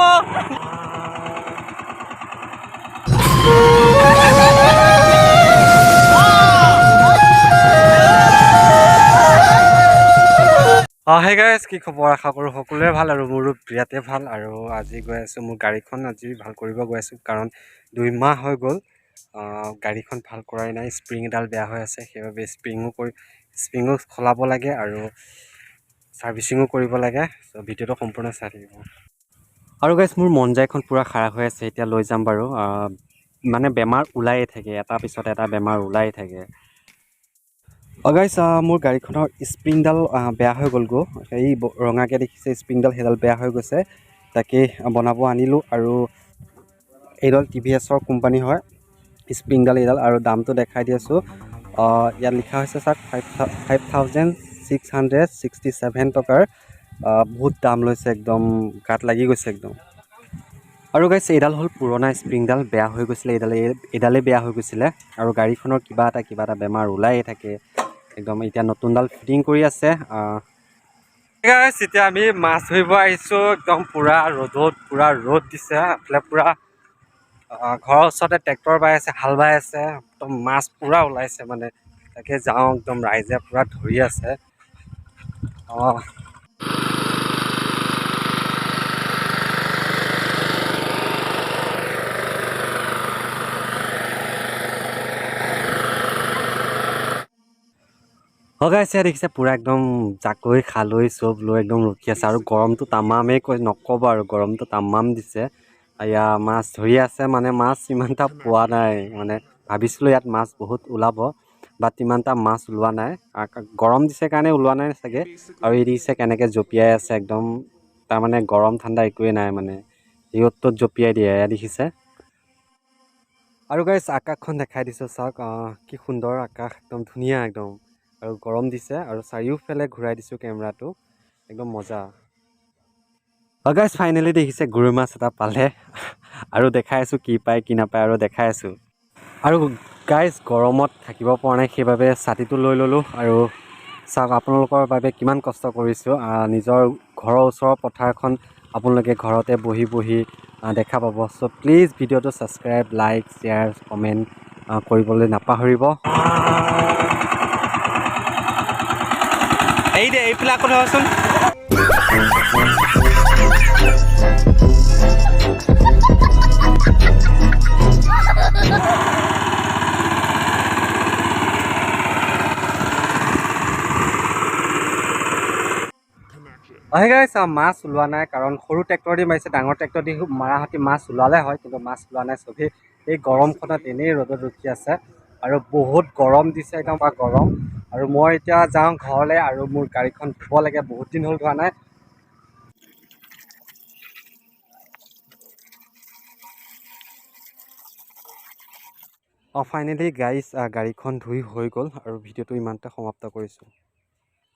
অঁ, hey guys, কি খবৰ? আশা কৰোঁ সকলোৰে ভাল আৰু মোৰো বিৰাটেই ভাল। আৰু আজি গৈ আছোঁ, মোৰ গাড়ীখন আজি ভাল কৰিব গৈ আছোঁ, কাৰণ 2 মাহ হৈ গ'ল, গাড়ীখন ভাল কৰাই নাই। স্প্ৰিং এডাল বেয়া হৈ আছে, সেইবাবে স্প্ৰিঙো সলাব লাগে আৰু ছাৰ্ভিচিঙো কৰিব লাগে। চ' ভিডিঅ'টো সম্পূৰ্ণ চাই থাকিব। আৰু গাইজ, মোৰ মনজাইখন পূৰা খাৰাপ হৈ আছে, এতিয়া লৈ যাম বাৰু। মানে বেমাৰ ওলায়ে থাকে, এটা পিছত এটা বেমাৰ ওলায়ে থাকে। অঁ গাইজ, মোৰ গাড়ীখনৰ স্প্ৰিংডাল বেয়া হৈ গ'ল গৈ। এই ৰঙাকৈ দেখিছে স্প্ৰিংডাল, সেইডাল বেয়া হৈ গৈছে, তাকেই বনাব আনিলোঁ। আৰু এইডাল টিভিএছৰ কোম্পানী হয় স্প্ৰিংডাল এইডাল। আৰু দামটো দেখাই দি আছোঁ। ইয়াত লিখা হৈছে চাওক, 5667 টকাৰ। বহুত দাম লৈছে, একদম গাত লাগি গৈছে একদম। আৰু গাইছ, এইডাল হ'ল পুৰণা স্প্ৰিংডাল, বেয়া হৈ গৈছিলে এইডালে, এইডালেই বেয়া হৈ গৈছিলে। আৰু গাড়ীখনৰ কিবা এটা কিবা এটা বেমাৰ ওলায়ে থাকে একদম। এতিয়া নতুনডাল ফিটিং কৰি আছে। গাইছ, এতিয়া আমি মাছ ধৰিব আহিছোঁ, একদম পূৰা ৰ'দত, পূৰা ৰ'দ দিছে এইফালে পূৰা। ঘৰৰ ওচৰতে ট্ৰেক্টৰ বাই আছে, হাল বাই আছে, একদম মাছ পূৰা ওলাইছে মানে। তাকে যাওঁ, একদম ৰাইজে পূৰা ধৰি আছে। অঁ গাইছ, দেখিছে, পূৰা একদম জাকৈ, খালৈ চব লৈ একদম ৰখি আছে। আৰু গৰমটো তামামেই কৈ নক'ব আৰু, গৰমটো তামাম দিছে। এয়া মাছ ধৰি আছে, মানে মাছ ইমান এটা পোৱা নাই। মানে ভাবিছিলোঁ ইয়াত মাছ বহুত ওলাব, বাট ইমান এটা মাছ ওলোৱা নাই। গৰম দিছে কাৰণে ওলোৱা নাই চাগে। আৰু এই দেখিছে কেনেকৈ জঁপিয়াই আছে একদম, তাৰমানে গৰম ঠাণ্ডা একোৱেই নাই, মানে ইয়ত ত'ত জঁপিয়াই দিয়ে, এয়া দেখিছে। আৰু গাইছ, আকাশখন দেখাই দিছোঁ, চাওক, কি সুন্দৰ আকাশ, একদম ধুনীয়া একদম। আৰু গৰম দিছে আৰু চাৰিওফালে ঘূৰাই দিছোঁ কেমেৰাটো, একদম মজা। গাইছ, ফাইনেলি দেখিছে, গৰৈ মাছ এটা পালে। আৰু দেখাই আছোঁ কি পায় কি নাপায়, আৰু দেখাই আছোঁ। আৰু গাইজ, গৰমত থাকিব পৰা নাই, সেইবাবে ছাতিটো লৈ ল'লোঁ। আৰু চাওক, আপোনালোকৰ বাবে কিমান কষ্ট কৰিছোঁ। নিজৰ ঘৰৰ ওচৰৰ পথাৰখন আপোনালোকে ঘৰতে বহি বহি দেখা পাব। চ' প্লিজ ভিডিঅ'টো ছাবস্ক্ৰাইব, লাইক, শ্বেয়াৰ, কমেণ্ট কৰিবলৈ নাপাহৰিব। এই দে, এইফালে আকৌ ধৰচোন। আহি গাইছ, মাছ ওলোৱা নাই, কাৰণ সৰু ট্ৰেক্টৰ দি মাৰিছে। ডাঙৰ ট্ৰেক্টৰ দি মাৰাহতি মাছ ওলালে হয়, কিন্তু মাছ ওলোৱা নাই। চবেই এই গৰমখনত এনেই ৰ'দত ৰখি আছে আৰু বহুত গৰম দিছে, একদম পুৰা গৰম। আৰু মই এতিয়া যাওঁ ঘৰলৈ আৰু মোৰ গাড়ীখন ধুব লাগে, বহুত দিন হ'ল ধোৱা নাই। অঁ, ফাইনেলি গাইজ, গাড়ীখন ধুই হৈ গ'ল আৰু ভিডিঅ'টো ইমানতে সমাপ্ত কৰিছোঁ।